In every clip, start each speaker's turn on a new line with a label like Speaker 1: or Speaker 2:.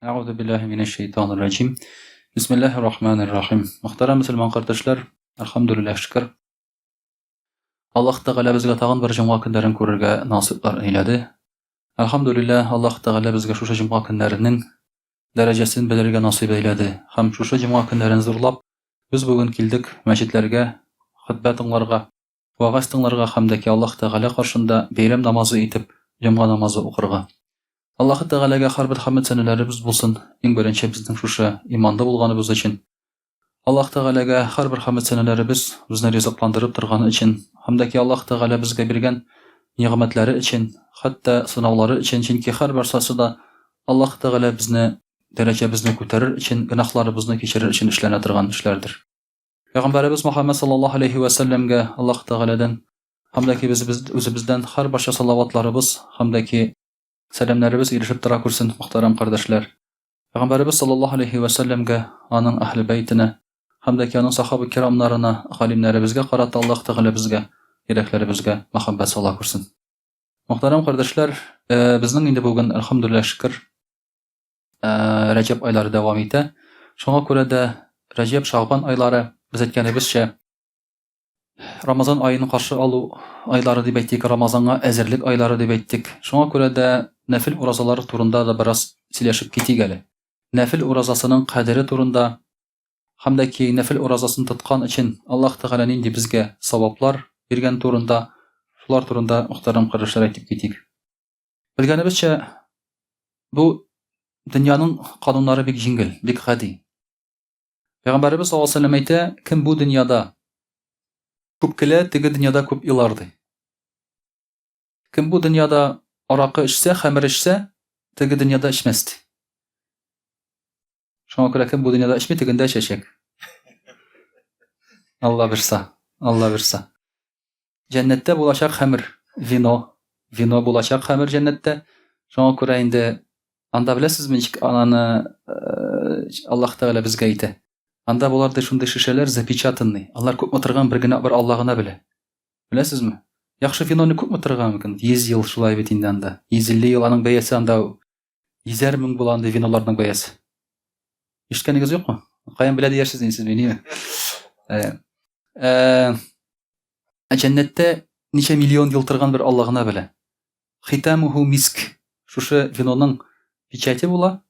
Speaker 1: Әгъузу биллаһи минәш шәйтанир раҗим. Бисмиллаһир рахманир рахим. Мөхтәрәм мөселман кардәшләр, әлхәмдүлилләһ, шөкер. Аллаһ Тәгалә безгә тагын бер җомга көннәрен күрергә насыйплар әйләде. Әлхәмдүлилләһ, Аллаһ Тәгалә безгә шушы җомга көннәренең дәрәҗәсен белергә насыйп әйләде һәм шушы җомга көннәрен зурлап, без бүген килдек мәчетләргә, хөтбә тыңларга, вәгазь тыңларга һәм дә ки Аллаһ Тәгалә каршында бәйрәм намазы итеп җомга намазы укырга. Аллаһы Тәгаләгә һәрбер хәмд сәнәләребез булсын, иң беренче безнең шушы иманлы булганыбыз өчен. Аллаһ Тәгаләгә һәрбер хәмд сәнәләребез безне ризыкландырып торганы өчен һәм дә ки Аллаһ Тәгалә безгә биргән нигъмәтләре өчен, хәтта сынаулары өчен, чөнки һәрберсасы да Аллаһ Тәгалә безне дәрәҗәбезне күтәрер өчен, гөнаһларыбызны кичерер өчен эшләнә торган эшләрдер. Пәйгамбәребез Мөхәммәд саллаллаһу алейһи вә сәлләмгә Аллаһ Тәгаләдән һәм дә ки без үзебездән һәр барча салаватларыбыз һәм дә ки сәламнәребез ирешеп тора күрсен, мөхтәрәм кардәшләр. Пәйгамбәребез саллаллаһу алейһи вә сәлләмгә, аның әһле бәйтенә һәм дә ки аның сахаба кирамнарына, галимнәребезгә карата Аллаһ Тәгалә безгә, йөрәкләребезгә мәхәббәт сала күрсен. Мөхтәрәм кардәшләр, безнең инде бүген, әлхәмдүлилләһ, шөкер, Рәҗәб айлары дәвам итә. Шуңа күрә дә Рәҗәб, Шагбан айлары, без әйткәнебезчә, Рамазан аен каршы алу айлары дип әйтик, Рамазанга әзерлек айлары дип әйттек. Шуңа күрә дә нәфил уразалары турында да бераз сөйләшеп китик әле. Нәфил уразасының кадере турында һәм дә ки нәфил уразасын тоткан өчен Аллаһ Тәгалә нинди безгә саваплар биргән турында, шулар турында мөхтәрәм кардәшләр әйтеп китик. Белгәнебезчә, бу дөньяның кануннары бик җиңел, бик гади. Пәйгамбәребез саллаллаһу алейһи әйтә, кем бу дөньяда күп көлә, теге дөньяда күп елар ди. Кем бу дөньяда аракы эчсә, хәмер эчсә, теге дөньяда эчмәс ди. Шуңа күрә кем бу дөньяда эчми, тегендә эчәчәк. Алла бирса, Алла бирса. Җәннәттә булачак хәмер, вино. Вино булачак хәмер җәннәттә. Шуңа күрә инде анда беләсезме, ничек ананы э, Аллаһ Тәгалә безгә әйтә. Анда болар ди шундый шешәләр запечатанный. Алар күпме торган бер генә бер Алла гына белә. Беләсезме? Яхшы виноны күпме торырга мөмкин? 100 ел шулай бит инде анда. 150 ел аның бәясе анда йөзәр мең була андый виноларның бәясе. Ишеткәнегез юкмы? Каян белә диярсез инде сез мине. Э, э, җәннәттә ничә миллион ел торган бер Алла гына белә. Хитамуху миск. Шушы виноның печати була.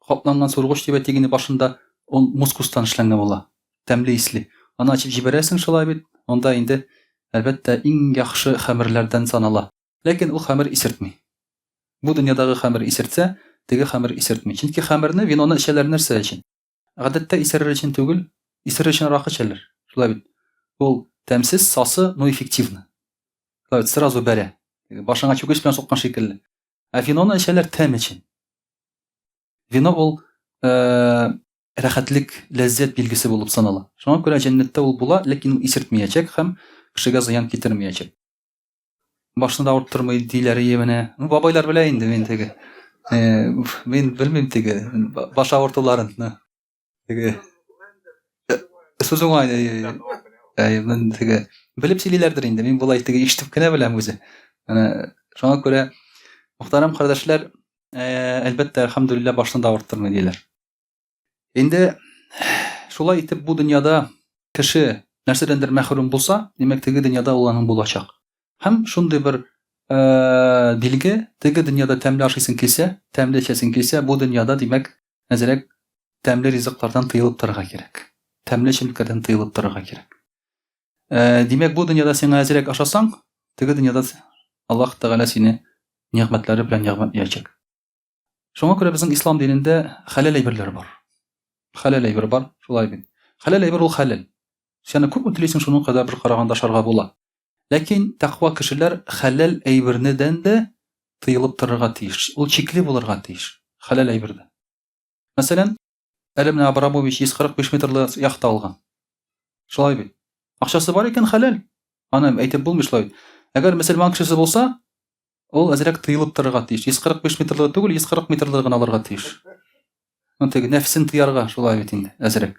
Speaker 1: Капланган сургыч дип әйтик инде башында ул мускустан эшләнгән була. Тәмле исле. Аны ачып җибәрәсең шулай бит. Анда инде әлбәттә иң яхшы хәмерләрдән санала. Ләкин ул хәмер исертми. Бу дөньядагы хәмер исертсә, теге хәмер исертми. Чөнки хәмерне, виноны эчәләр нәрсә өчен? Гадәттә исерер өчен түгел, исерер өчен аракы эчәләр. Шулай бит. Ул тәмсез, сасы, но эффективно. Шулай бит, сразу бәрә. Башыңа чүкеч белән суккан шикелле. Ә виноны эчәләр тәм өчен. Вино ул э, рәхәтлек, ләззәт билгесе булып санала. Шуңа күрә җәннәттә ул була, ләкин ул исертмәячәк һәм кешегә зыян китермәячәк. Башны да авырттырмый диләр ие менә. Ну, бабайлар белә инде мин теге. Э, мин белмим теге баш авыртуларын. Теге э, сүз уңай. Әй, мин теге белеп сөйлиләрдер инде. Мин болай теге ишетеп кенә беләм үзе. Менә шуңа күрә мөхтәрәм кардәшләр, э, әлбәттә, әлхәмдүлилләһ, башны да авырттырмый диләр. Инде шулай итеп бу дөньяда кеше нәрсәдәндер мәхрүм булса, димәк, теге дөньяда ул аның булачак. Һәм шундый бер э, билге, теге дөньяда тәмле ашыйсың килсә, тәмле эчәсең килсә, бу дөньяда, димәк, әзрәк тәмле ризыклардан тыелып торырга кирәк. Тәмле эчемлекләрдән тыелып торырга кирәк. Э, димәк, бу дөньяда сиңа әзрәк ашасаң, теге дөньяда Аллаһ Тәгалә сине нигъмәтләре белән нигъмәтләячәк. Шуңа күрә безнең ислам динендә хәләл әйберләр бар. Хәләл әйбер бар, шулай бит. Хәләл әйбер ул хәләл. Син аны күпме телисең, шуның кадәр бер караганда ашарга була. Ләкин тәкъва кешеләр хәләл әйбернедән дә тыелып торырга тиеш. Ул чикле булырга тиеш, хәләл әйбердә. Мәсәлән, әле менә Абрамович 145 метрлы яхта алган. Шулай бит. Акчасы бар икән, хәләл. Аны әйтеп булмый шулай бит. Әгәр мөселман кешесе булса, Ул әзрәк тыелып торырга тиеш. 145 метрлы түгел, 140 метрлы гына алырга тиеш. Ну, теге нәфсен тыярга шулай бит инде, әзрәк.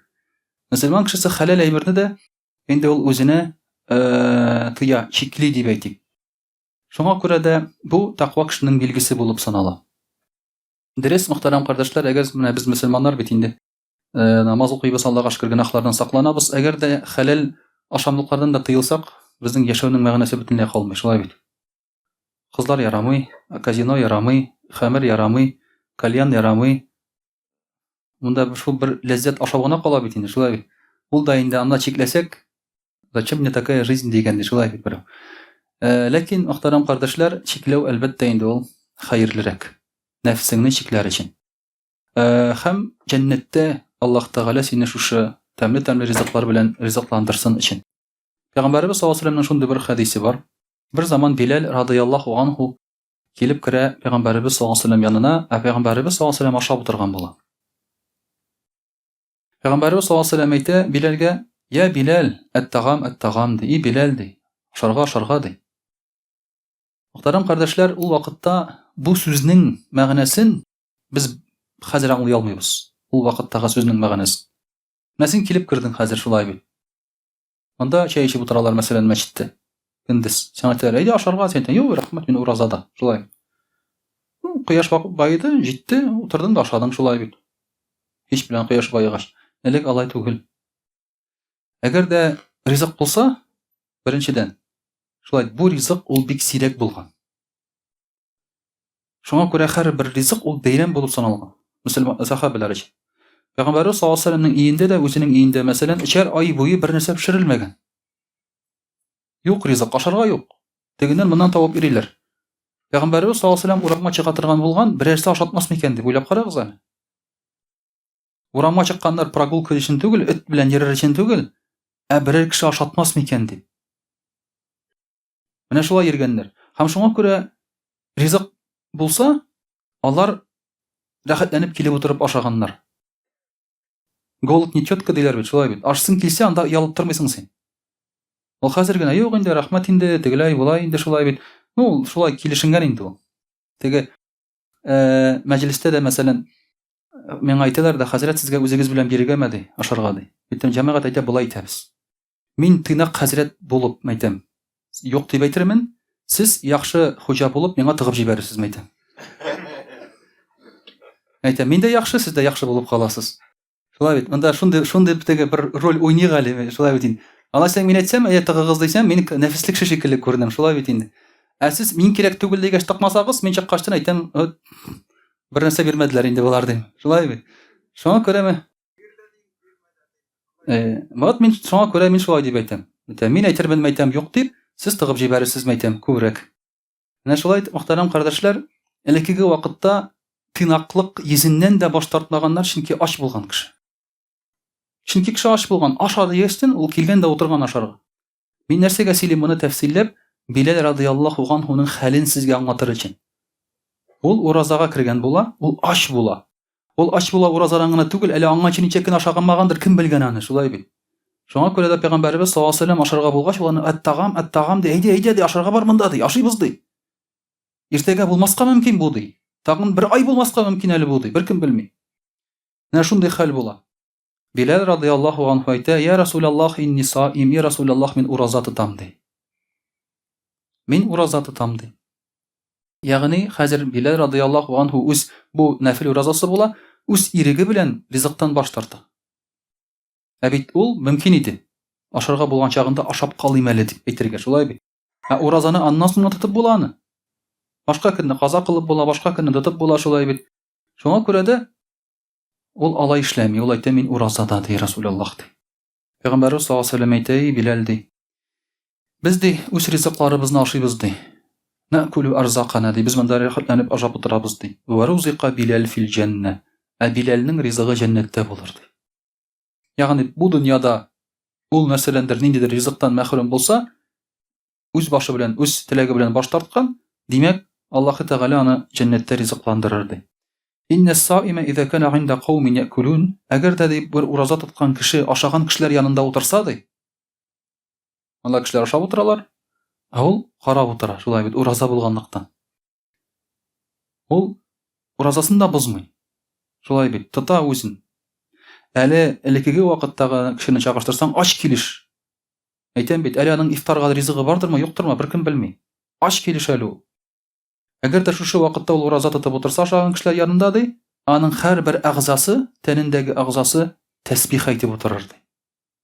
Speaker 1: Мөселман кешесе хәләл әйберне дә инде ул үзенә э, тыя, чикли дип әйтик. Шуңа күрә дә бу тәкъва кешенең билгесе булып санала. Дөрес, мөхтәрәм кардәшләр, әгәр менә без мөселманнар бит инде э, намаз укыйбыз, Аллага шөкер, гөнаһлардан сакланабыз. Әгәр дә хәләл ашамлыклардан да тыелсак, безнең яшәүнең мәгънәсе бөтенләй калмый, шулай бит. Кызлар ярамый, казино ярамый, хәмер ярамый, кальян ярамый. Монда шул бер ләззәт ашау гына кала бит инде, шулай бит. Ул да инде анда чикләсәк, зачем мне такая жизнь дигән ди, шулай бит берәү. Э, ләкин, мөхтәрәм кардәшләр, чикләү әлбәттә инде ул хәерлерәк. Нәфсеңне чикләр өчен. Э, һәм җәннәттә Аллаһ Тәгалә сине шушы тәмле-тәмле ризыклар белән ризыкландырсын өчен. Пәйгамбәребез саллаллаһу алейһи ва сәлләмнең шундый бер хәдисе бар. Бер заман Биләл радыяллаһу анһу килеп керә Пәйгамбәребез саллаллаһу алейһи ва сәлләм янына, ә Пәйгамбәребез саллаллаһу алейһи ва сәлләм ашап утырган була. Пәйгамбәребез саллаллаһу алейһи ва сәлләм әйтә Биләлгә: "Я Биләл, әт-тагам, әт-тагам" ди. И Биләл ди, ашарга, ашарга ди. Мөхтәрәм кардәшләр, ул вакытта бу сүзнең мәгънәсен без хәзер аңлый алмыйбыз. Ул вакыттагы сүзнең мәгънәсен. Менә син килеп кердең хәзер шулай бит. Анда чәй эчеп утыралар, мәсәлән, мәчеттә. Көндез. Сиңа әйтәләр, әйдә ашарга, син әйтәң, юк, рәхмәт, мин уразада. Шулай. Ну, кояш баеды, җитте, утырдың да ашадың шулай бит. Кич белән кояш баегач. Элек алай түгел. Әгәр дә ризык булса, беренчедән, шулай бу ризык ул бик сирәк булган. Шуңа күрә һәрбер ризык ул бәйрәм булып саналган мөселман сәхабәләр өчен. Пәйгамбәрбез саллаллаһу алейһи вәсәлләмнең өендә дә үзенең өендә, мәсәлән, өчәр ай буе бер нәрсә пешерелмәгән. Юк ризык, ашарга юк. Тегеннән моннан табып йөриләр. Пәйгамбәрбез саллаллаһу алейһи вәсәлләм урамга чыга торган булган, берәрсе ашатмас микән дип уйлап карагыз әле. Урамга чыкканнар прогулка өчен түгел, эт белән йөрер өчен түгел, ә берәр кеше ашатмас микән дип. Менә шулай йөргәннәр. Һәм шуңа күрә ризык булса, алар рәхәтләнеп килеп утырып ашаганнар. Голод не тетка диләр бит, шулай бит. Ашсың килсә, анда оялып тормыйсың син. Ул хәзер генә юк инде, рәхмәт инде, тегеләй, болай инде шулай бит. Ну, ул шулай килешенгән инде ул. Теге э, мәҗлестә дә, мәсәлән, миңа әйтәләр дә, хәзрәт сезгә үзегез белән бирергәме ди, ашарга ди. Әйтәм, җәмәгать әйтә, болай итәбез. Мин тыйнак хәзрәт булып, мәйтәм, юк дип әйтермен, сез яхшы хуҗа булып миңа тыгып җибәрерсез, мәйтәм. Әйтәм, мин дә яхшы, сез дә яхшы булып каласыз. Шулай бит, монда шундый шундый теге бер роль уйныйк әле, шулай бит инде. Алайса мин әйтсәм, әйә тыгыгыз дисәм, мин нәфесле кеше шикелле күренәм, шулай бит инде. Ә сез мин кирәк түгел дигәч тыкмасагыз, мин чыккачтан әйтәм, бер нәрсә бирмәделәр инде болар дим. Шулай бит. Шуңа күрәме? Э, вот мин шуңа күрә мин шулай дип әйтәм. Әйтәм, мин әйтермен, мәйтәм, юк дип, сез тыгып җибәрерсез, мәйтәм, күбрәк. Менә шулай итеп, мөхтәрәм кардәшләр, элеккеге вакытта тыйнаклык йөзеннән дә баш тартмаганнар, чөнки ач булган кеше. Чөнки кеше ач булган, аша дигәчтен, ул килгән дә утырган ашарга. Мин нәрсәгә сөйлим моны тәфсилләп, Биләл радыяллаһу ганһуның хәлен сезгә аңлатыр өчен. Ул уразага кергән була, ул ач була. Ул ач була уразадан гына түгел, әле аңа ничә көн ашаганмагандыр, кем белгән аны, шулай бит. Шуңа күрә дә пәйгамбәребез саллаллаһу алейһи вәсәлләм ашарга булгач, ул аны әт-тагам, әт-тагам ди, әйдә, әйдә ди, ашарга бар монда ди, ашыйбыз ди. Иртәгә булмаска мөмкин бу ди. Тагын бер ай булмаска мөмкин әле бу ди, беркем белми. Менә шундый хәл була. Биләл радыяллаһу анһу әйтә, Я Расулаллаһ, инни саим, я Расулаллаһ, мин ураза тотам, ди. Мин ураза тотам, ди. Ягъни, хәзер Биләл радыяллаһу анһу үз бу нәфил уразасы була, үз иреге белән ризыктан баш тарта. Ә бит ул мөмкин иде. Ашарга булган чагында ашап калыйм әле дип әйтергә, шулай бит. Ә уразаны аннан соң тотып була аны. Башка көнне каза кылып була, башка көнне тотып була, шулай бит. Шуңа күрә дә Ул алай эшләми, ул әйтә, мин уразада, ди Расулаллаһ, ди. Пәйгамбәрбез саллаллаһу алейһи ва сәлләм әйтә, эй, Биләл, ди. Без, ди, үз ризыкларыбызны ашыйбыз, ди. Нәкүлү арзакана, ди, без монда рәхәтләнеп ашап утырабыз, ди. Вә рузика Биләл фил җәннә. Ә Биләлнең ризыгы җәннәттә булыр, ди. Ягъни бу дөньяда ул нәрсәдәндер, ниндидер ризыктан мәхрүм булса, үз башы белән, үз теләге белән баш тарткан, димәк, Аллаһы Тәгалә аны җәннәттә ризыкландырыр, ди. Иннә саимә иза кана инда каумин яъкулун, әгәр дә, ди, бер ураза тоткан кеше ашаган кешеләр янында утырса, ди, анда кешеләр ашап утыралар, ә ул карап утыра, шулай бит, ураза булганлыктан. Ул уразасын да бозмый. Шулай бит, тота үзен. Әле элеккеге вакыттагы кешене чагыштырсаң, ач килеш. Әйтәм бит, әле аның ифтарга ризыгы бардырмы, юктырмы, беркем белми. Ач килеш әле ул. Әгәр дә шушы вакытта ул ураза тотып утырса ашаган кешеләр янында, ди, аның һәрбер әгъзасы, тәнендәге әгъзасы тәсбих әйтеп утырыр, ди.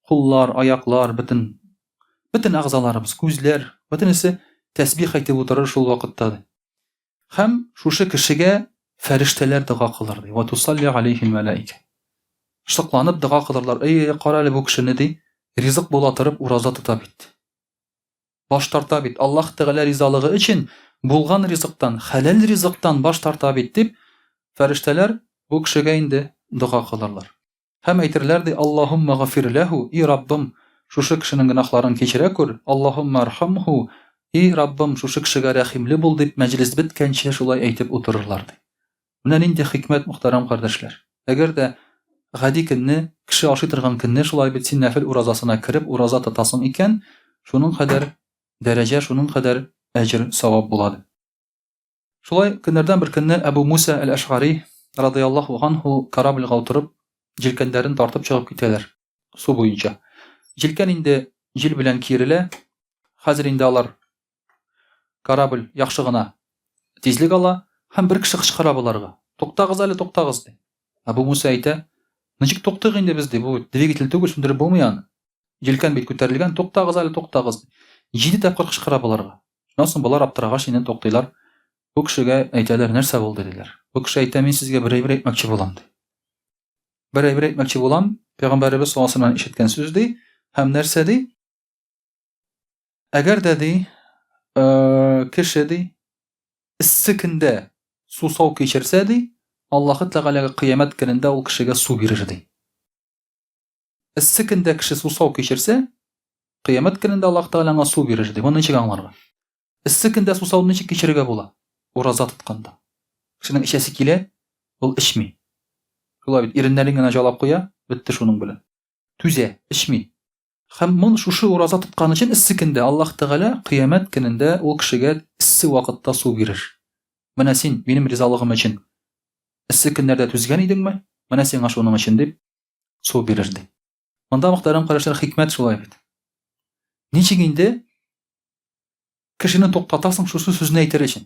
Speaker 1: Куллар, аяклар, бөтен бөтен әгъзаларыбыз, күзләр, бөтенесе тәсбих әйтеп утырыр шул вакытта, ди. Һәм шушы кешегә фәрештәләр дога кылыр, ди. Ва тусалли алейхил мәләикә. Сокланып дога кылырлар. Эй, кара әле бу кешене, ди, ризык була торып ураза тота бит. Баш тарта бит. Аллаһ Тәгалә ризалыгы өчен булган ризыктан, хәләл ризыктан баш тарта бит, дип, фәрештәләр бу кешегә инде дога кылырлар. Һәм әйтерләр ди, Аллаһумма гафир ләһу, и Раббым, шушы кешенең гөнаһларын кичерә күр, Аллаһумма архамһу, и Раббым, шушы кешегә рәхимле бул, дип, мәҗлес беткәнче шулай әйтеп утырырлар ди. Менә нинди хикмәт, мөхтәрәм кардәшләр. Әгәр дә гади көнне, кеше ашый торган көнне шулай бит син нәфел уразасына кереп ураза тотасың икән, шуның кадәр дәрәҗә, шуның кадәр әҗер, савап була ди. Шулай көннәрдән бер көнне Әбу Муса әл-Әшгари радыяллаһу анһу корабльгә утырып, җилкәннәрен тартып чыгып китәләр су буенча. Җилкән инде җил белән киерелә. Хәзер инде алар корабль яхшы гына тизлек ала һәм бер кеше кычкыра боларга. Туктагыз әле, туктагыз ди. Әбу Муса әйтә, ничек туктыйк инде без ди, бу двигатель түгел, сүндереп булмый аны. Җилкән бит күтәрелгән, туктагыз әле, туктагыз. Җиде тапкыр кычкыра боларга. Шуннан соң болар аптырагач инде туктыйлар. Бу кешегә әйтәләр, нәрсә булды диләр. Бу кеше әйтә, мин сезгә бер әйбер әйтмәкче булам ди. Бер әйбер әйтмәкче булам, пәйгамбәребез саллаллаһу алейһи ва ишеткән сүз ди. Һәм нәрсә ди? Әгәр дә ди, кеше ди, эссе көндә сусау кичерсә ди, Аллаһы Тәгаләгә кыямәт көнендә ул кешегә су бирер ди. Эссе көндә кеше сусау кичерсә, кыямәт көнендә Аллаһ Тәгалә аңа су бирер ди. Моны ничек аңларга? Эссе көндә сусауны ничек кичерергә була? Ураза тотканда. Кешенең эчәсе килә, ул эчми. Шулай бит, иреннәрен генә жалап куя, бетте шуның белән. Түзә, эчми. Һәм мон шушы ураза тоткан өчен эссе көндә Аллаһ Тәгалә кыямәт көнендә ул кешегә эссе вакытта су бирер. Менә син минем ризалыгым өчен эссе көннәрдә түзгән идеңме? Менә сиңа шуның өчен дип су бирер ди. Монда мөхтәрәм кардәшләр хикмәт шулай бит. Ничек инде кешене туктатасың шушы сүзне әйтер өчен?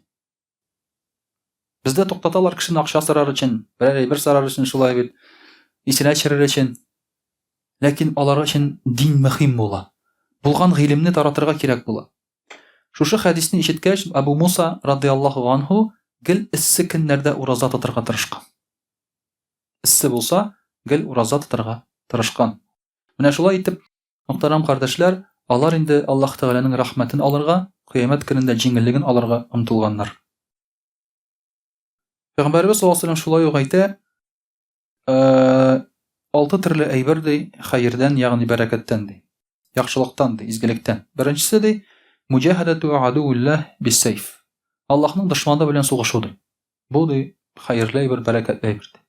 Speaker 1: Бездә туктаталар кешене акча сорар өчен, берәр әйбер сорар өчен шулай бит. Исенә төшерер өчен. Ләкин алар өчен дин мөһим була. Булган гыйлемне таратырга кирәк була. Шушы хәдисне ишеткәч, Абу Муса радиаллаһу анһу гел эссе көннәрдә ураза тотырга тырышкан. Эссе булса, гел ураза тотырга тырышкан. Менә шулай итеп, мөхтәрәм кардәшләр, алар инде Аллаһ Тәгаләнең рәхмәтен алырга, кыямәт көнендә җиңеллеген алырга омтылганнар. Пәйгамбәребез саллаллаһу алейһи шулай ук әйтә, алты төрле әйбер ди, хәердән, ягъни бәрәкәттән ди. Яхшылыктан ди, изгелектән. Беренчесе ди, муҗаһадату адуиллаһ биссәйф. Аллаһның дошманы белән сугышу ди. Бу ди, хәерле әйбер, бәрәкәтле әйбер ди.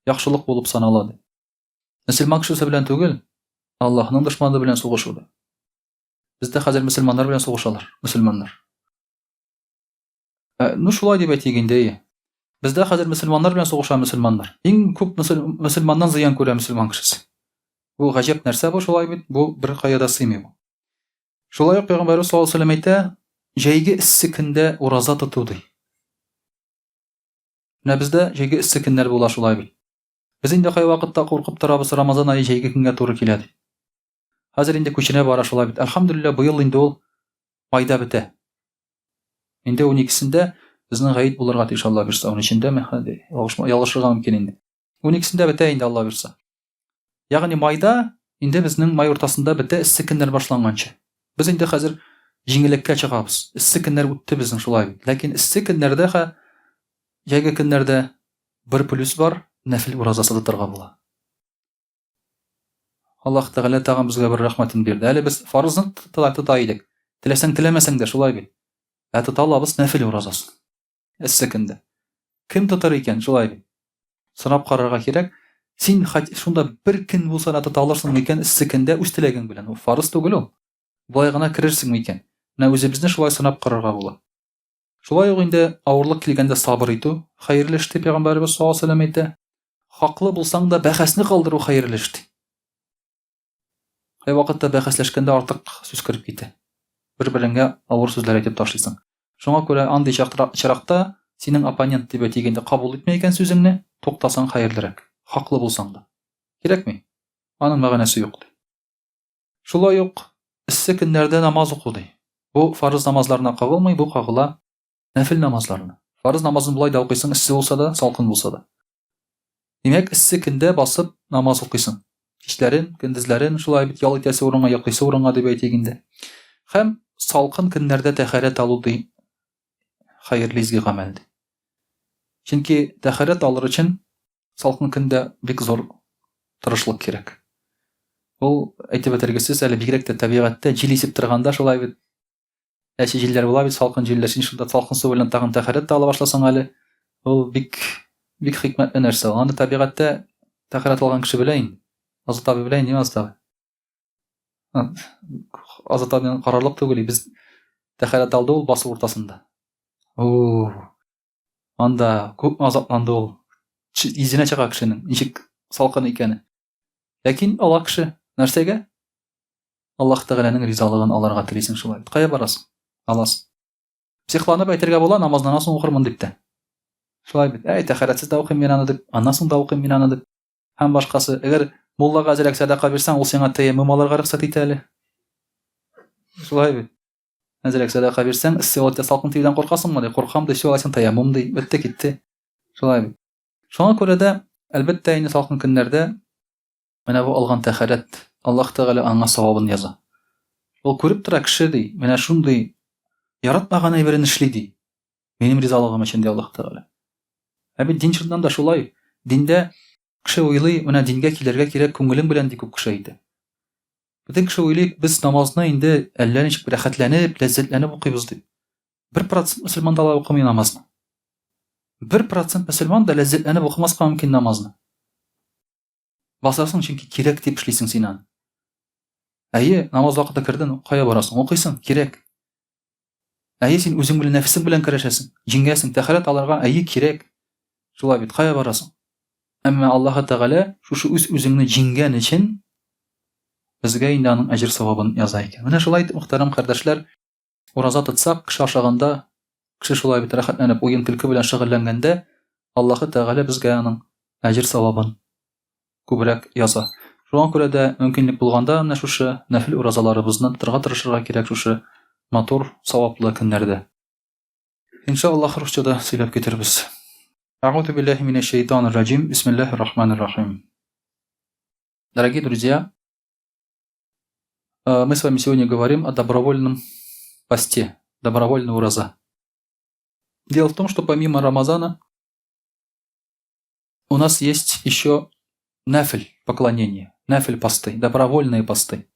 Speaker 1: Яхшылык булып санала ди. Мөселман кешесе белән түгел, Аллаһның дошманы белән сугышу ди. Бездә хәзер мөселманнар белән сугышалар, мөселманнар. Ә, ну шулай дип әйтик инде, әйе. Бездә хәзер мөселманнар белән сугыша мөселманнар. Иң күп мөселманнан зыян күрә мөселман кешесе. Бу гаҗәп нәрсә бу шулай бит, бу бер кая да сыймый бу. Шулай ук Пәйгамбәрбез саллаллаһу алейһи ва сәлләм әйтә, җәйге эссе көндә ураза тоту ди. Менә бездә җәйге эссе көннәр була шулай бит. Без инде кайвакытта куркып торабыз, Рамазан ае җәйге көнгә туры килә дип. Хәзер инде күченә бара шулай бит. Әлхәмдүлилләһ, быел инде ул майда бетә. Инде 12-сендә безнең гаит булырга тиеш, Алла бирса. 13-ндәме? Хәди, ялгышырга мөмкин инде. 12-сендә бетә инде, Алла бирса. Ягъни майда инде безнең май уртасында бетә эссе көннәр башланганчы. Без инде хәзер җиңелеккә чыгабыз. Эссе көннәр үтте безнең шулай бит. Ләкин эссе көннәрдә хә җәйге көннәрдә бер плюс бар, нәфил уразасы тотарга була. Аллаһ Тәгалә тагын безгә бер рәхмәтен бирде. Әле без фарызны тота, тота идек. Теләсәң, теләмәсәң дә шулай бит. Ә тота алабыз нәфил уразасын. Эссе көндә. Кем тотар икән, шулай бит. Сорап карарга кирәк. Син хоть шунда бер көн булса да тота алырсың микән эссе көндә үз теләгең белән. Ул фарыз түгел ул. Болай гына керерсең микән? Менә үзебезне шулай сынап карарга була. Шулай ук инде авырлык килгәндә сабыр итү хәерле эш дип пәйгамбәребез саллаллаһу алейһи ва сәлләм әйтә. Хаклы булсаң да бәхәсне калдыру хәерле эш ди. Кайвакытта бәхәсләшкәндә артык сүз кереп китә. Бер-береңә авыр сүзләр әйтеп ташлыйсың. Шуңа күрә андый очракта синең оппонент дип әйтик инде кабул итми икән сүзеңне, туктасаң хәерлерәк. Хаклы булсаң да. Кирәкми. Аның мәгънәсе юк ди. Шулай ук эссе көннәрдә намаз уку ди. Бу фарыз намазларына кагылмый, бу кагыла нәфел намазларына. Фарыз намазын болай да укыйсың, эссе булса да, салкын булса да. Димәк, эссе көндә басып намаз укыйсың. Кичләрен, көндезләрен шулай бит ял итәсе урынга, йоклыйсы урынга дип әйтик инде. Һәм салкын көннәрдә тәһарәт алу ди хәерле изге гамәл ди. Чөнки тәһарәт алыр өчен салкын көндә бик зур тырышлык кирәк. Ул әйтеп бетергесез, әле бигрәк тә табигатьтә җил исеп торганда шулай бит Әче җилләр була бит, салкын җилләр. Син шунда салкын су белән тагын тәһарәт тә ала башласаң әле, ул бик бик хикмәтле нәрсә. Аны табигатьтә тәһарәт алган кеше белә инде. Азат абый белә инде, Азат абый. Азат абыйның карарлык түгел, без тәһарәт алды ул басу уртасында. О, анда күп азапланды ул. Изенә чыга кешенең, ничек салкын икәне. Ләкин ала кеше нәрсәгә? Аллаһ Тәгаләнең ризалыгын алырга телисең шулай бит. Кая барасың? Аласың. Психланып әйтергә була, намаздан соң укырмын дип тә. Шулай бит. Әй, тәһарәтсез дә укыйм мин аны дип, аннан соң да укыйм мин аны дип. Һәм башкасы. Әгәр муллага әзрәк сәдака бирсәң, ул сиңа тәяммум алырга рөхсәт итә әле. Шулай бит. Әзрәк сәдака бирсәң, эссе вакытта салкын тиюдән куркасыңмы ди? Куркам ди, все, алайсың тәяммум ди. Бетте китте. Шулай бит. Шуңа күрә дә, әлбәттә, инде салкын көннәрдә Менә бу алган тәһарәт, Аллаһ Тәгалә аңа савабын яза. Ул күреп тора, кеше, ди, менә шундый яратмаган әйберен эшли, ди. Минем ризалыгым өчен, ди Аллаһ Тәгалә. Ә бит дин чыннан да шулай. Диндә кеше уйлый, менә дингә килергә кирәк күңелең белән, ди күп кеше әйтә. Бөтен кеше уйлый, без намазны инде әллә ничек рәхәтләнеп, ләззәтләнеп укыйбыз дип. 1% мөселман да алай укымый намазны. 1% мөселман да ләззәтләнеп укымаска мөмкин намазны. Басасың, чөнки кирәк дип эшлисең син аны. Әйе, намаз вакыты кердең, кая барасың? Укыйсың, кирәк. Әйе, син үзең белән нәфесең белән көрәшәсең, җиңәсең, тәһарәт алырга, әйе, кирәк. Шулай бит, кая барасың? Әмма Аллаһы Тәгалә шушы үз-үзеңне җиңгән өчен безгә инде аның әҗер-савабын яза икән. Менә шулай итеп, мөхтәрәм кардәшләр, Ураза тотсак, кеше ашаганда, кеше шулай бит рәхәтләнеп уен-көлке белән шөгыльләнгәндә, Аллаһы Тәгалә безгә аның әҗер-савабын күбрәк яза. Шуңа күрә дә мөмкинлек булганда менә шушы нәфел уразаларыбызны тотарга тырышырга кирәк шушы матур, саваплы көннәрдә. Иншаллаһ русча да сөйләп китербез. Әгъузу биллаһи минәш шәйтанир раҗим. Бисмиллаһир рахманир рахим. Дорогие друзья, мы с вами сегодня говорим о добровольном посте, добровольный ураза. Дело в том, что помимо Рамазана у нас есть еще нафиль поклонение, нафиль посты, добровольные посты.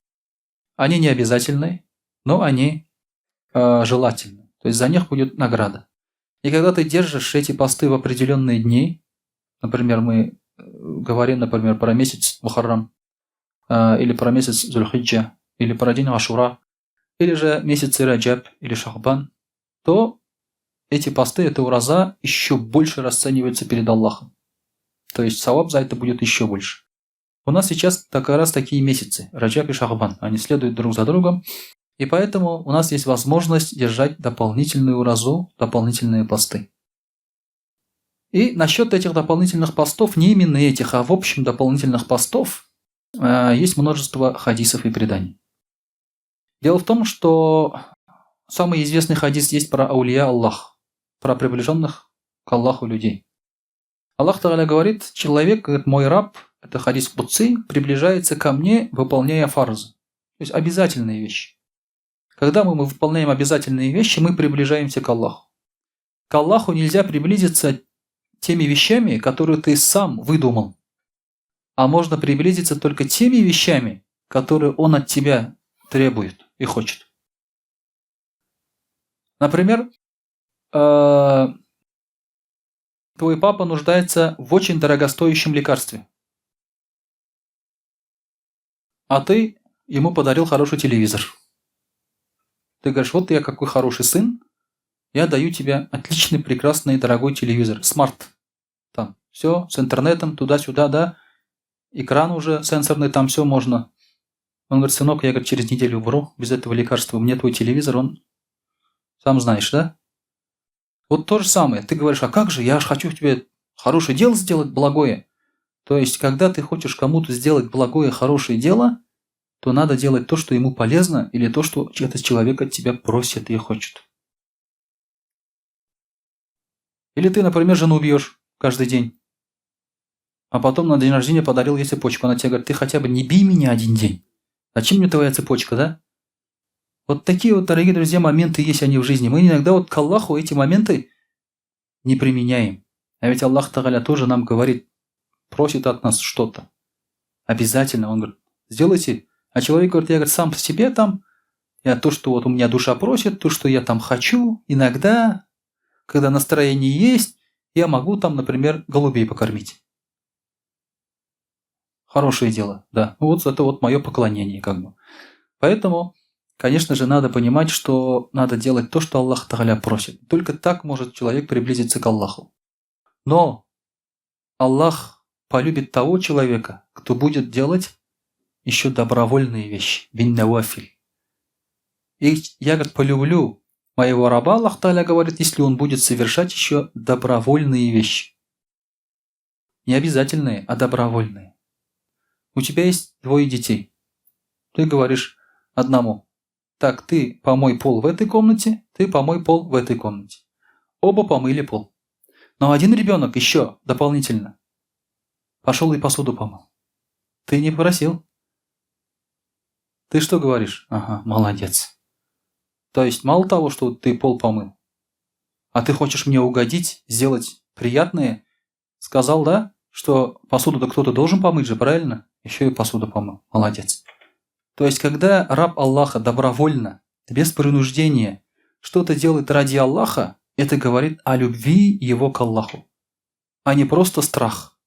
Speaker 1: Они не обязательны, но они желательны. То есть за них будет награда. И когда ты держишь эти посты в определенные дни, например, мы говорим, например, про месяц Мухаррам, или про месяц Зульхиджа, или про день Ашура, или же месяц Раджаб или Шахбан, то эти посты, эта ураза еще больше расцениваются перед Аллахом. То есть саваб за это будет еще больше. У нас сейчас как раз такие месяцы, Раджаб и Шахбан, они следуют друг за другом, и поэтому у нас есть возможность держать дополнительную уразу, дополнительные посты. И насчет этих дополнительных постов, не именно этих, а в общем дополнительных постов, есть множество хадисов и преданий. Дело в том, что самый известный хадис есть про аулия Аллах, про приближенных к Аллаху людей. Аллах Тагаля говорит, человек, говорит, мой раб, это хадис Кудси, приближается ко мне, выполняя фарзы. То есть обязательные вещи. Когда мы выполняем обязательные вещи, мы приближаемся к Аллаху. К Аллаху нельзя приблизиться теми вещами, которые ты сам выдумал. А можно приблизиться только теми вещами, которые Он от тебя требует и хочет. Например, твой папа нуждается в очень дорогостоящем лекарстве. А ты ему подарил хороший телевизор. Ты говоришь, вот я какой хороший сын, я даю тебе отличный, прекрасный, дорогой телевизор, смарт. Там все с интернетом, туда-сюда, да, экран уже сенсорный, там все можно. Он говорит, сынок, я, говорит, через неделю умру без этого лекарства, мне твой телевизор, он, сам знаешь, да? Вот то же самое. Ты говоришь, а как же, я же хочу тебе хорошее дело сделать, благое. То есть, когда ты хочешь кому-то сделать благое, хорошее дело, то надо делать то, что ему полезно, или то, что этот человек от тебя просит и хочет. Или ты, например, жену бьешь каждый день, а потом на день рождения подарил ей цепочку. Она тебе говорит, ты хотя бы не бей меня один день. Зачем мне твоя цепочка, да? Вот такие вот, дорогие друзья, моменты есть они в жизни. Мы иногда вот к Аллаху эти моменты не применяем. А ведь Аллах Тагаля тоже нам говорит, просит от нас что-то. Обязательно. Он говорит, сделайте. А человек говорит, я, говорит, сам по себе там, я то, что вот у меня душа просит, то, что я там хочу, иногда, когда настроение есть, я могу там, например, голубей покормить. Хорошее дело, да. Вот это вот мое поклонение как бы. Поэтому, конечно же, надо понимать, что надо делать то, что Аллах Тагаля просит. Только так может человек приблизиться к Аллаху. Но Аллах полюбит того человека, кто будет делать еще добровольные вещи. Бин навафиль. И я, говорит, полюблю моего раба, Аллах Та'аля говорит, если он будет совершать еще добровольные вещи. Не обязательные, а добровольные. У тебя есть двое детей. Ты говоришь одному: так, ты помой пол в этой комнате, ты помой пол в этой комнате. Оба помыли пол. Но один ребенок еще дополнительно пошел и посуду помыл. Ты не просил. Ты что говоришь? Ага, молодец. То есть мало того, что ты пол помыл, а ты хочешь мне угодить, сделать приятное, сказал, да, что посуду-то кто-то должен помыть же, правильно? Еще и посуду помыл. Молодец. То есть, когда раб Аллаха добровольно, без принуждения, что-то делает ради Аллаха, это говорит о любви его к Аллаху, а не просто страх.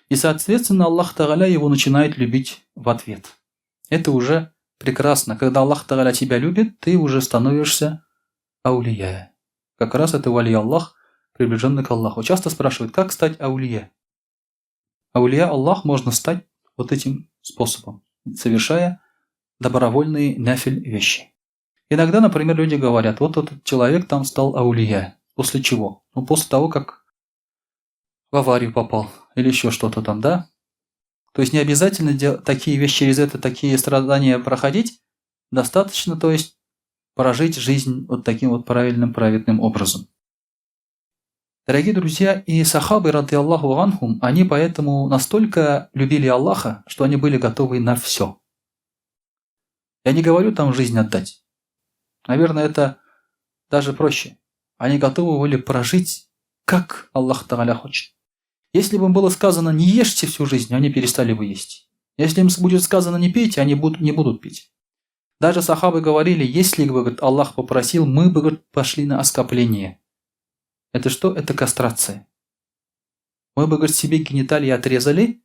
Speaker 1: И, соответственно, Аллах Тагаля его начинает любить в ответ. Это уже прекрасно. Когда Аллах Тагаля тебя любит, ты уже становишься аулия. Как раз это вали Аллах, приближенный к Аллаху. Часто спрашивают, как стать аулия? Аулия Аллах можно стать вот этим способом, совершая добровольные нафиль вещи. Иногда, например, люди говорят, вот этот человек там стал аулия. После чего? Ну, после того, как в аварию попал или еще что-то там, да? То есть не обязательно такие вещи через это, такие страдания проходить. Достаточно, то есть, прожить жизнь вот таким вот правильным, праведным образом. Дорогие друзья, и сахабы, рады Аллаху анхум, они поэтому настолько любили Аллаха, что они были готовы на все. Я не говорю там жизнь отдать. Наверное, это даже проще. Они готовы были прожить, как Аллах Тагаля хочет. Если бы им было сказано «не ешьте всю жизнь», они перестали бы есть. Если им будет сказано «не пейте», они не будут пить. Даже сахабы говорили, если бы, говорит, Аллах попросил, мы бы, говорит, пошли на оскопление. Это что? Это кастрация. Мы бы, говорит, себе гениталии отрезали,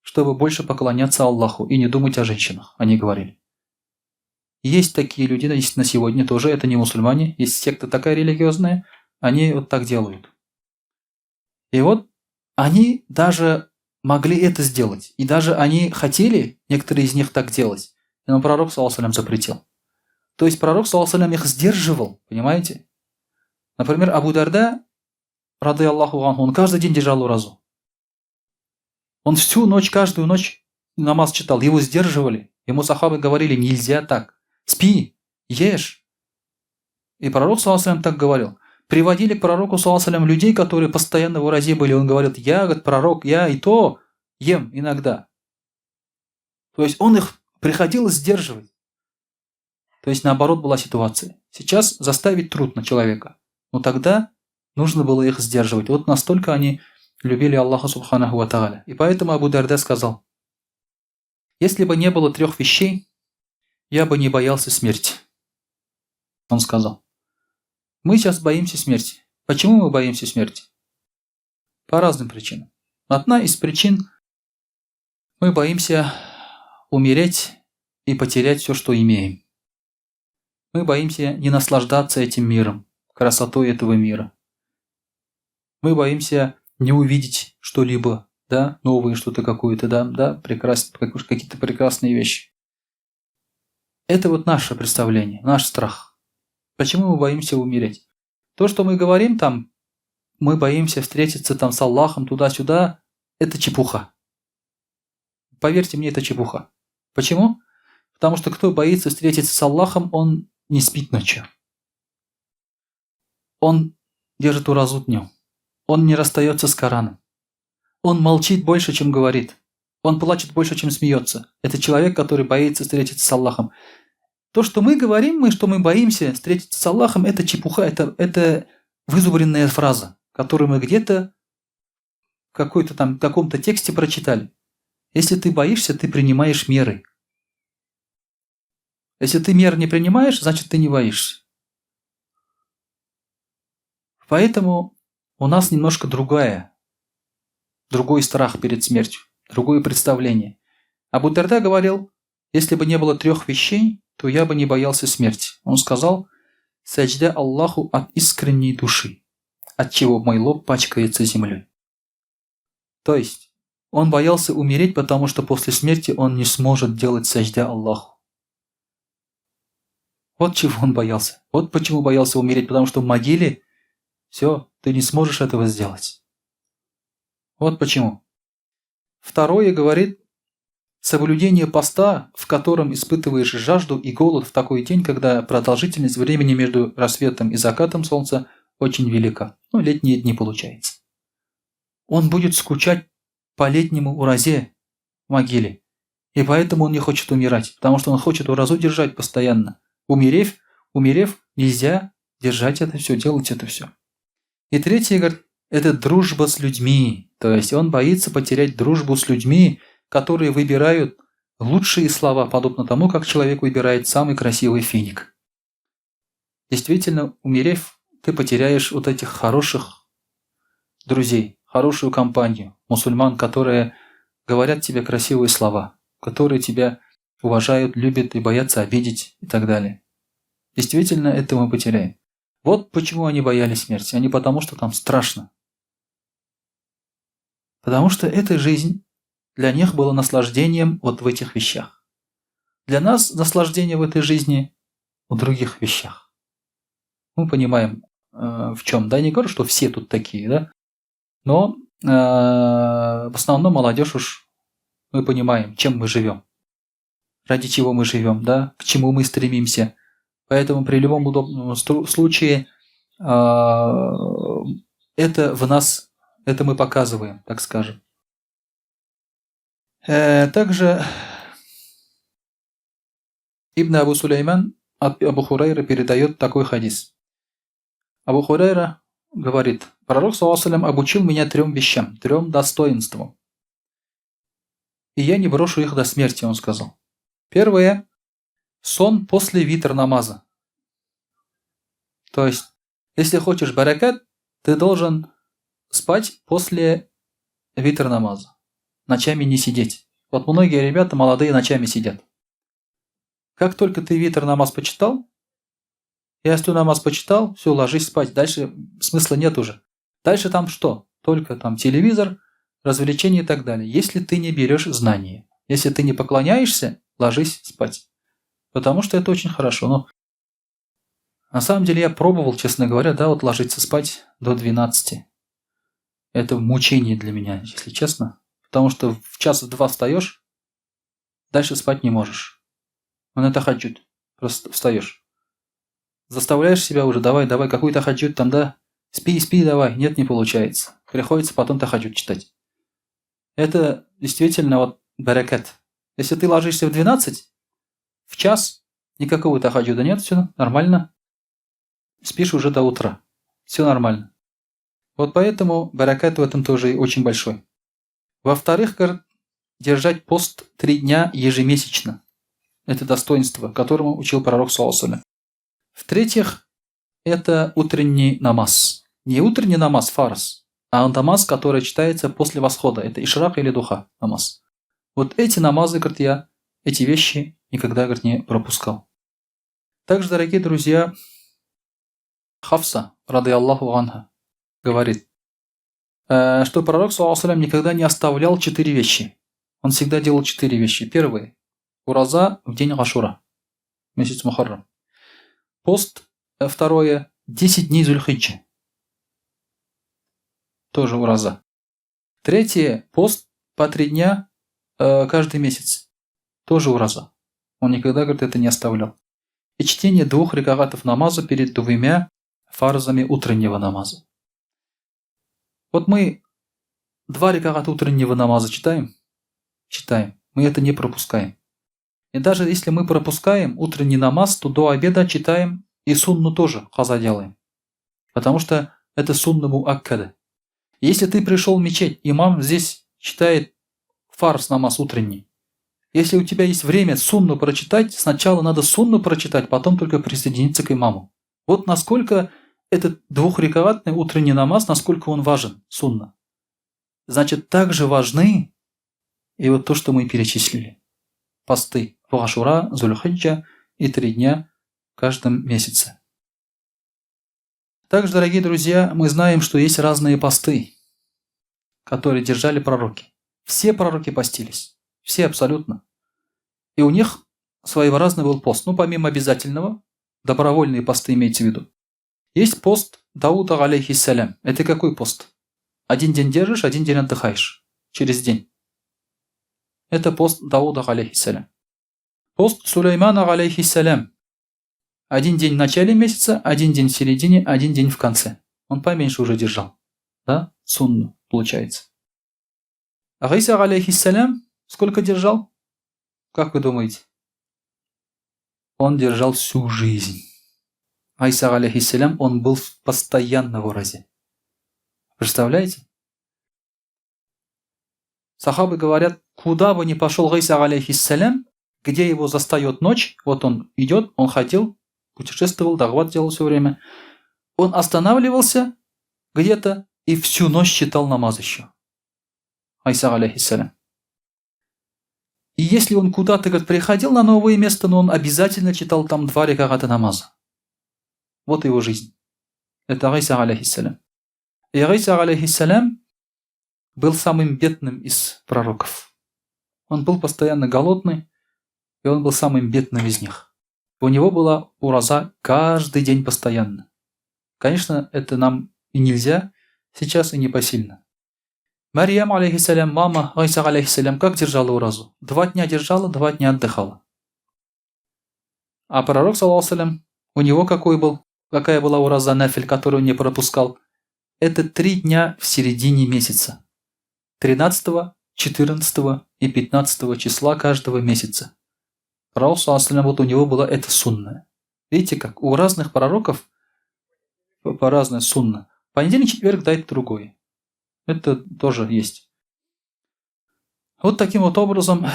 Speaker 1: чтобы больше поклоняться Аллаху и не думать о женщинах, они говорили. Есть такие люди, есть на сегодня тоже, это не мусульмане, есть секта такая религиозная, они вот так делают. И вот они даже могли это сделать. И даже они хотели, некоторые из них так делать, но пророк, саллаллаху алейхи ва саллям, запретил. То есть пророк, саллаллаху алейхи ва саллям, их сдерживал, понимаете? Например, Абу Дарда, рады Аллаху анху, он каждый день держал уразу. Он всю ночь, каждую ночь намаз читал, его сдерживали. Ему сахабы говорили, нельзя так. Спи, ешь. И пророк, саллаллаху алейхи ва саллям, так говорил. Приводили к пророку, саллаллаху алейхи ва саллям, людей, которые постоянно в уразе были. Он говорит, я, говорит, пророк, я и то ем иногда. То есть он их приходилось сдерживать. То есть наоборот была ситуация. Сейчас заставить трудно человека. Но тогда нужно было их сдерживать. Вот настолько они любили Аллаха субханаху ва тааля. И поэтому Абу Дарда сказал, если бы не было трех вещей, я бы не боялся смерти. Он сказал, мы сейчас боимся смерти. Почему мы боимся смерти? По разным причинам. Одна из причин – мы боимся умереть и потерять все, что имеем. Мы боимся не наслаждаться этим миром, красотой этого мира. Мы боимся не увидеть что-либо, да, новое что-то какое-то, да, какие-то прекрасные вещи. Это вот наше представление, наш страх. Почему мы боимся умереть? То, что мы говорим там, мы боимся встретиться там с Аллахом туда-сюда, это чепуха. Поверьте мне, это чепуха. Почему? Потому что кто боится встретиться с Аллахом, он не спит ночью. Он держит уразу днем. Он не расстается с Кораном. Он молчит больше, чем говорит. Он плачет больше, чем смеется. Это человек, который боится встретиться с Аллахом. То, что мы говорим, мы, что мы боимся встретиться с Аллахом, это чепуха, это вызубренная фраза, которую мы где-то в какой-то там, каком-то тексте прочитали. Если ты боишься, ты принимаешь меры. Если ты мер не принимаешь, значит ты не боишься. Поэтому у нас немножко другой страх перед смертью, другое представление. Абу Дарда говорил, если бы не было трех вещей, то я бы не боялся смерти. Он сказал, саджда Аллаху от искренней души, от чего мой лоб пачкается землей. То есть, он боялся умереть, потому что после смерти он не сможет делать саджда Аллаху. Вот чего он боялся. Вот почему боялся умереть, потому что в могиле все, ты не сможешь этого сделать. Вот почему. Второе говорит, соблюдение поста, в котором испытываешь жажду и голод в такой день, когда продолжительность времени между рассветом и закатом солнца очень велика. Ну, летние дни получается. Он будет скучать по летнему уразе в могиле. И поэтому он не хочет умирать, потому что он хочет уразу держать постоянно. Умерев, нельзя держать это все, делать это все. И третье, говорит, это дружба с людьми. То есть он боится потерять дружбу с людьми, которые выбирают лучшие слова, подобно тому, как человек выбирает самый красивый финик. Действительно, умерев, ты потеряешь вот этих хороших друзей, хорошую компанию, мусульман, которые говорят тебе красивые слова, которые тебя уважают, любят и боятся обидеть и так далее. Действительно, это мы потеряем. Вот почему они боялись смерти, а не потому, что там страшно. Потому что эта жизнь для них была наслаждением вот в этих вещах. Для нас наслаждение в этой жизни в других вещах. Мы понимаем, в чем. Да, я не говорю, что все тут такие, да? Но в основном молодежь уж мы понимаем, чем мы живем, ради чего мы живем, да, к чему мы стремимся. Поэтому при любом удобном случае это в нас, это мы показываем, так скажем. Также Ибн Абу Сулейман от Абу Хурайра передает такой хадис. Абу Хурайра говорит, пророк, саллаллаху алейхи ва саллям, обучил меня трем вещам, трем достоинствам. И я не брошу их до смерти, он сказал. Первое – сон после витр намаза. То есть, если хочешь баракат, ты должен спать после витр намаза. Ночами не сидеть. Вот многие ребята молодые ночами сидят. Как только ты витр намаз почитал, ясту намаз почитал, все, ложись спать. Дальше смысла нет уже. Дальше там что? Только там телевизор, развлечения и так далее. Если ты не берешь знания, если ты не поклоняешься, ложись спать. Потому что это очень хорошо. Но на самом деле я пробовал, честно говоря, да, вот ложиться спать до 12. Это мучение для меня, если честно. Потому что в час, в два встаешь, дальше спать не можешь. Он это хаджуд. Просто встаешь. Заставляешь себя уже, давай, давай, какой-то хаджуд там, да? Спи, спи, давай. Нет, не получается. Приходится потом тахаджуд читать. Это действительно вот баракат. Если ты ложишься в 12, в час, никакого тахаджуда нет, все нормально. Спишь уже до утра. Все нормально. Вот поэтому баракат в этом тоже очень большой. Во-вторых, держать пост 3 дня ежемесячно. Это достоинство, которому учил пророк саллаллаху алейхи ва саллям. В-третьих, это утренний намаз. Не утренний намаз фарз, а намаз, который читается после восхода. Это ишрак или духа намаз. Вот эти намазы, говорит, я эти вещи никогда, говорит, не пропускал. Также, дорогие друзья, Хафса, рады Аллаху анха, говорит, что пророк, саллаллаху алейхи ва саллям, никогда не оставлял 4 вещи. Он всегда делал 4 вещи. Первое. Ураза в день Ашура, месяц Мухаррам. Пост, второе, 10 дней Зульхиджи. Тоже ураза. Третье, пост по 3 дня каждый месяц. Тоже ураза. Он никогда, говорит, это не оставлял. И чтение 2 ракагатов намаза перед 2 фарзами утреннего намаза. Вот мы 2 ракагата утреннего намаза читаем? Читаем. Мы это не пропускаем. И даже если мы пропускаем утренний намаз, то до обеда читаем и сунну тоже каза делаем. Потому что это сунна муаккада. Если ты пришел в мечеть, имам здесь читает фарз намаз утренний. Если у тебя есть время сунну прочитать, сначала надо сунну прочитать, потом только присоединиться к имаму. Вот насколько этот двухракатный утренний намаз, насколько он важен, сунна. Значит, также важны и вот то, что мы перечислили. Посты в Ашура, Зуль-Хиджа и 3 дня в каждом месяце. Также, дорогие друзья, мы знаем, что есть разные посты, которые держали пророки. Все пророки постились. Все абсолютно. И у них своеобразный был пост. Ну, помимо обязательного, добровольные посты имеется в виду. Есть пост Дауда, алейхиссалям. Это какой пост? Один день держишь, один день отдыхаешь. Через день. Это пост Дауда, алейхиссалям. Пост Сулеймана, алейхиссалям. Один день в начале месяца, один день в середине, один день в конце. Он поменьше уже держал. Да? Сунну, получается. А Иса, алейхиссалям, сколько держал? Как вы думаете? Он держал всю жизнь. Иса, алейхиссалям, он был постоянно в уразе. Представляете? Сахабы говорят, куда бы ни пошел Иса, алейхиссалям, где его застает ночь, вот он идет, он ходил, путешествовал, дагват делал все время. Он останавливался где-то и всю ночь читал намаз еще. Иса, алейхиссалям. И если он куда-то, говорит, приходил на новое место, но он обязательно читал там 2 раката намаза. Вот его жизнь. Это Иса, алейхиссалям. И Иса, алейхиссалям, был самым бедным из пророков. Он был постоянно голодный, и он был самым бедным из них. У него была ураза каждый день постоянно. Конечно, это нам и нельзя сейчас, и непосильно. Марьям, алейхиссалям, мама Иса, алейхиссалям, как держала уразу? 2 дня держала, 2 дня отдыхала. А пророк, саллаллаху алейхи, у него какая была ураза нафиль, которую он не пропускал? Это 3 дня в середине месяца. 13, 14 и 15 числа каждого месяца. Пророк, саллаллаху алейхи, вот у него была эта сунна. Видите как? У разных пророков по-разному сунна. Понедельник, четверг дает другой. Это тоже есть. Вот таким вот образом,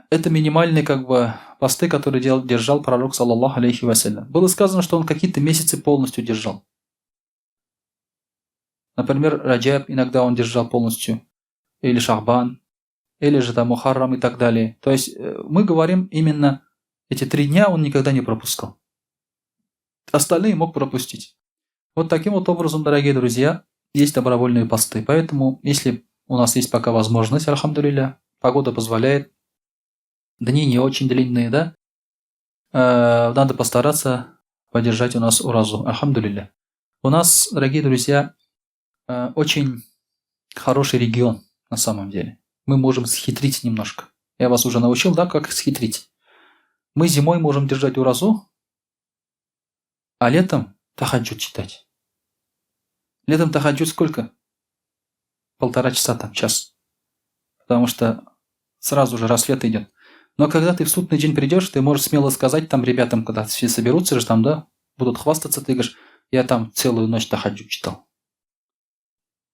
Speaker 1: это минимальные как бы посты, которые держал пророк, саллаллаху алейхи вассалям. Было сказано, что он какие-то месяцы полностью держал. Например, Раджаб иногда он держал полностью, или Шахбан, или же там Мухаррам и так далее. То есть мы говорим именно эти 3 дня он никогда не пропускал. Остальные мог пропустить. Вот таким вот образом, дорогие друзья, есть добровольные посты. Поэтому, если у нас есть пока возможность, альхамдулилля, погода позволяет, дни не очень длинные, да, надо постараться поддержать у нас уразу, альхамдулилля. У нас, дорогие друзья, очень хороший регион на самом деле. Мы можем схитрить немножко. Я вас уже научил, да, как схитрить. Мы зимой можем держать уразу, а летом тахаджуд читать. Летом тахаджуд сколько? 1,5 часа там, час. Потому что сразу же рассвет идет. Но когда ты в судный день придешь, ты можешь смело сказать там ребятам, когда все соберутся же там, да, будут хвастаться, ты говоришь, я там целую ночь тахаджуд читал.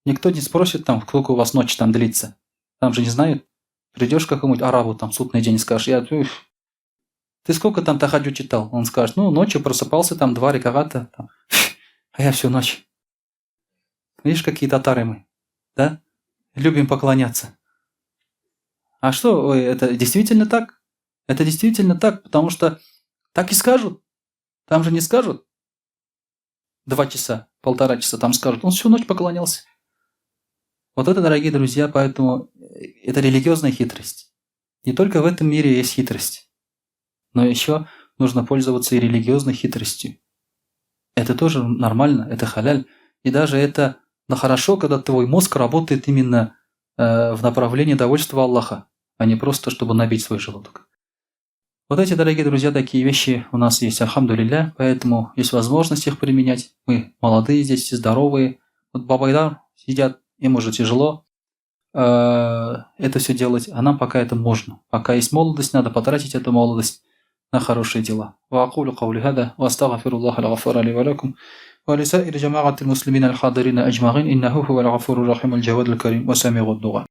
Speaker 1: Никто не спросит там, сколько у вас ночь там длится. Там же не знают. Придешь к какому-нибудь арабу там в судный день и скажешь, ты сколько там тахаджуд читал? Он скажет, ну, ночью просыпался там 2 раката, там. А я всю ночь. Видишь, какие татары мы, да? Любим поклоняться. А что, это действительно так? Это действительно так, потому что так и скажут. Там же не скажут 2 часа, 1,5 часа, там скажут, он всю ночь поклонялся. Вот это, дорогие друзья, поэтому это религиозная хитрость. Не только в этом мире есть хитрость, но еще нужно пользоваться и религиозной хитростью. Это тоже нормально, это халяль. И даже это на хорошо, когда твой мозг работает именно э, в направлении довольства Аллаха, а не просто, чтобы набить свой желудок. Вот эти, дорогие друзья, такие вещи у нас есть, альхамдулилля, поэтому есть возможность их применять. Мы молодые здесь, здоровые. Вот бабайдар сидят, им уже тяжело э, это все делать, а нам пока это можно. Пока есть молодость, надо потратить эту молодость на хорошие дела. وأقول قولي هذا وأستغفر الله الغفور لي ولكم ولسائر جماعة المسلمين الحاضرين أجمعين إنه هو الغفور الرحيم الجواد الكريم وسميع الدعاء.